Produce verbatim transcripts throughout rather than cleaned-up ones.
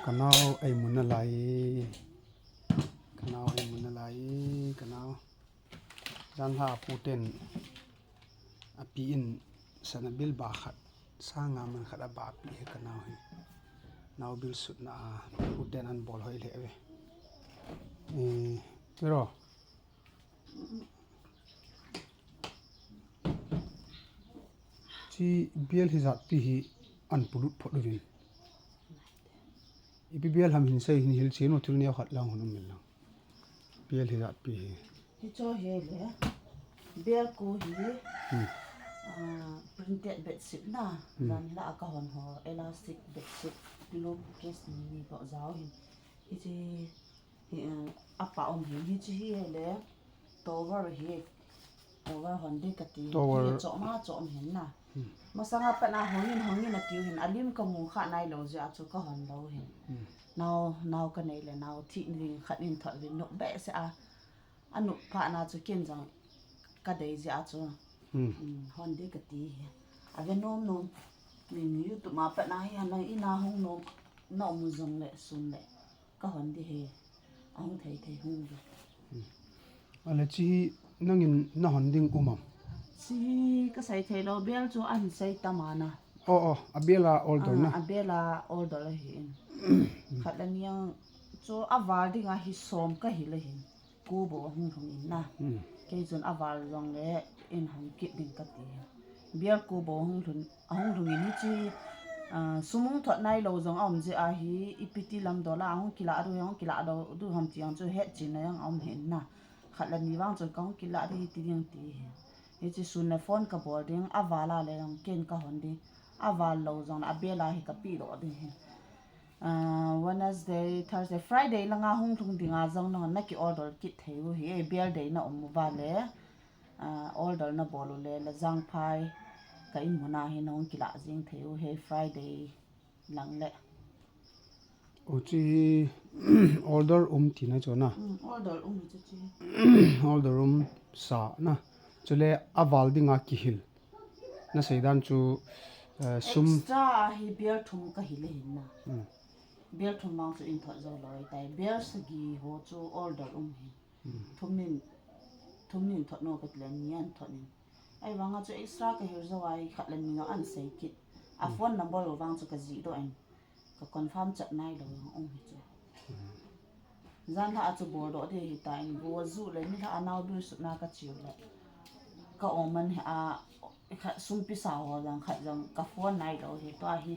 Kanao ei mun nalai. Kanao ei mun nalai. Kanao. Janhi a pu ten api in sana bil ba khat, sanga man khat aba pi hi kanao hi. Nao bil sutna a pu ten an bol hoi le ve. Eh, pero Chi bial hi jat pi hi an pulut phot uvin. Ipi bial ham hin sei hin hil chinu thil neo khat lang hun um min lang. Bial hi jat pi hi. Hi cho hi le. Bial ko hi. Hmm. Ah, printed bedsheet na. Hmm. Dan la ka hon ho elastic bedsheet pillow case ni ni ko jao hin. Hi chi Hi, eh, apa um hin hi chi hi le, tower hi, tower hon di kati, Tower. Hi chom a chom hin na. Hmm. Masanga pat na hongin, hongin atiu hin, alim ka mu kha nai lou jeh a chu ka hon lou hin. Hmm. Nao, nao ka nei le, nao thi ning khat in thot vin nup behseh a, anup pha na chu kin jong ka dei jeh a chu. Hmm. Hmm, hon di kati hi. Ave nom nom, min YouTube ma pat na hi, hana ina hung nom, na um jong le, sun le. Ka hon di hi. Ahung thei thei hung di. Ale chi hi nangin na hon ding um am? Chi hi ka sei thei lou, bial chu an sei tam a na. Oh, oh, a bial a order na. Ah, a bial a order ahi in. Khat le ni ang chu a val ding a hi som ka hil ahin. Ko bou ahung lhung in na. Hmm. Kei chun a val jong le in hong kit ding ka ti. Bial ko bou ahung lhun, ahung lhung in hi chi, ah, sum hung thot nai lou jong a um jeh a hi, ipi ti lam dol a ahung kila du, ahung kila du, du ham ti ang chu het chin na jong a um hin na. Khat le ni vang chun ka hung kila di hi ti ding ti hi. Hi chi sun le phone ka bol ding, a val a le jong ken ka hon ding. A val lou jong le a bial a hi ka pi doh ding hi. Ah, Wednesday, Thursday, Friday langa hung lhung dinga jong na, na ki order kit thei u hi, eh, bial dei na um uva le, ah, order na bol u le, la jang phai ka in mun a hi na hung kila jing thei u hi, Friday lang le. O chi order um ti na chu na. Mm, order um chu chi. Order um sa na. Chule a val dinga kihil. Na sei dan chu, eh, sum. Extra hi bial thum ka hil ahin na. Hmm. Bial thum vang chu in thot jou lou tai. Bial sagi ho chu order um hi. Hmm. Thum nin, thum nin thot no ka ti le ni an thot nin. Ahivanga chu extra ka hil jou a hi khat le ni jong an sei kit. A phone number ho vang chu ka jih doh in. Ka confirm chat nai lou jong um hi chu. Jan lha a chu bol doh di hi ta in, go ju le ni lha a nao lui sutna ka chiu le. Ka oman hi a, khat sum pi sa ho jong khat jong ka phone nai lou hi tua hi.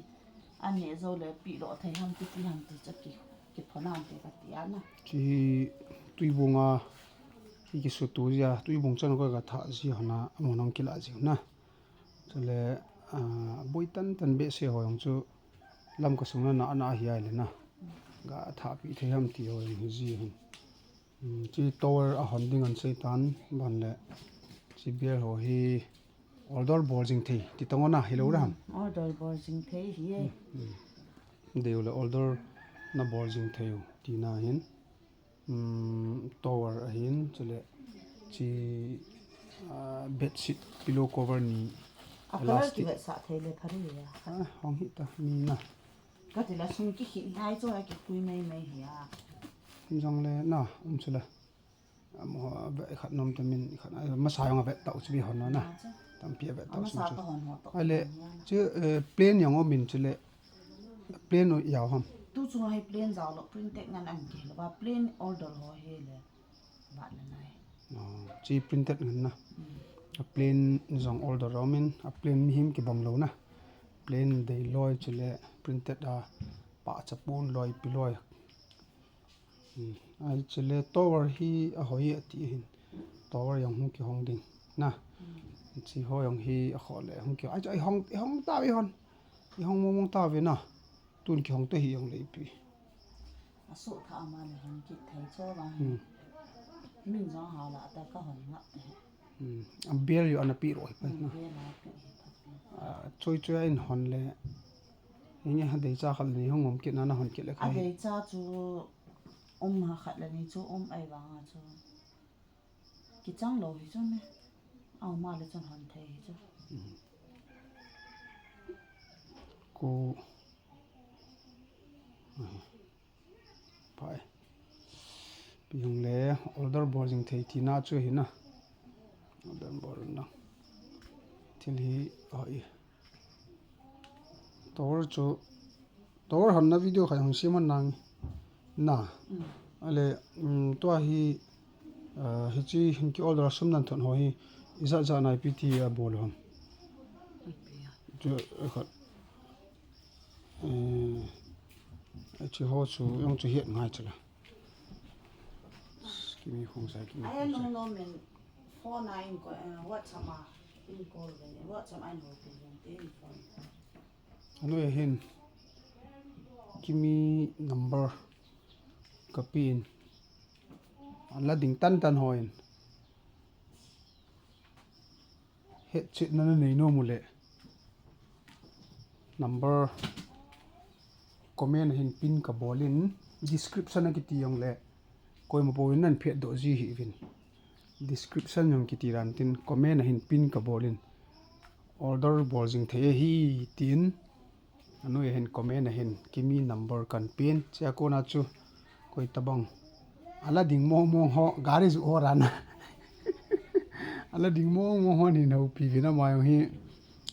An ne jou le pi lou thei ham ti ti ham ti cha ki, ki phone an te ka ti a na. Chi hi Tuibung a, hi ki su tu jia, Tuibung chan ko ka tha ji hana, amun hong kila ji na. Chule, ah, boi tan tan behseh ho jong chu lam ka sung na na, na hi ai le na. Ga tha pi thei ham ti ho jong hi ji hin. Hmm, chi tower a hon ding an sei tan ban le. Chi bial ho hi order bol jing thei. Ti tong na hi lou ra ham. Hmm, order bol jing thei hi e. Hmm. Deu le order na bol jing thei u. Ti na hin. Um, tower ahin, chule chi, ah, bedsheet, pillow cover ni, a pala elastic. Kivetsah thei le pha ri a. Ah, hong hi ta, mi na. Ka ti la sum ki khih nai chu a ki pui mai mai hi a. Jong le na, um chule. Am ho, a ve khat nom ta min, khat, a masa jong a vet tau chu bi hon na. Na chu. Tampi a vet tau chu. A masa chu. Ka hon ho to. Ale, chu, eh, plain jong um in chule. Plain u jao ham. Tu chunga hi plain jao lou, printed ngen an kihil uva, plain order ho hi le vat le nai. Oh, chi printed ngen na. Mm. A plain jong order um in, a plain mihem kibang lou na. Plain dei loi chule printed a pa chapon loi pi loi. Hmm. Ai chule tower hi a hoi a ti hin. Tower jong hung kihong ding. Na. Hmm. Chi ho jong hi a kho le hung ki. Ai, ai hong, ai hong ta ve hon. Ai hong mong mong ta ve na. Tun kihong te hi jong le ipi. A su tha ama le hong ki thei cho ba. Hmm. Min jong ha la ta ka hon ngap te. Hmm. A bial yo ana pi ro hi pa na. Bial a pi hi pa pi. Ah, choi choi a in hon le. Inge ha dei cha khal ni hong om ki na na hon ki le khai. A dei cha chu Um ha khat le ni chu um ai vang a chu. Kichang lou hi chu me. Au ma le chun hon thei hi chu. Ko. Order bol jing thei tina chu hi na. Order bol na. Thil hi, a, i. Tower chu, tower honna video khat hung siam nang na. Mm. Ale, mm, tua hi, a, hichi hin ki order sum nan thon ho hi, ijat jat nai pi ti a bol ham. Chu, e, khat. E, e, chi ho chu, yong chu hiat ngai chu la. Kimi khong sai, kimi khong sai. Phone a in ko, eh, WhatsApp a in call ve, WhatsApp a in call ve, te in phone. Anu e hin, kimi number ka pi in, an la ding tan tan ho in. Hetchetna na nei nom u le number comment a hin pin ka bol in, description a kiti jong le koima pou in nan phet doh ji hi vin. Description jong kiti dan tin comment a hin pin ka bol in order bol jing thei hi tin. Anu e hin comment a hin kimi number kan pin. Chia kona chu koi tabang. Ala ding mong mong ho, gari ju ho rana. Ala ding mong mong ho ni nau pi vina ma jong hi.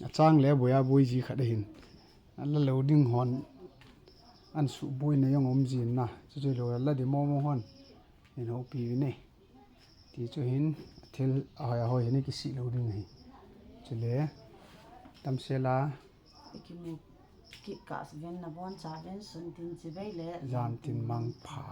A chang le boya boi ji khat a hin. Ala lo ding hon. An su boi na jong om ji na. Chu chu lo ala ding mong mong hon. Ni nau pi vine. Ti chu hin, thil a hoi a hoi hin ki si lo ding hi. Chule, tam sela. Ikimu kit ka ven na bon cha ven sun tin chi vei le. Jan tin mang pha.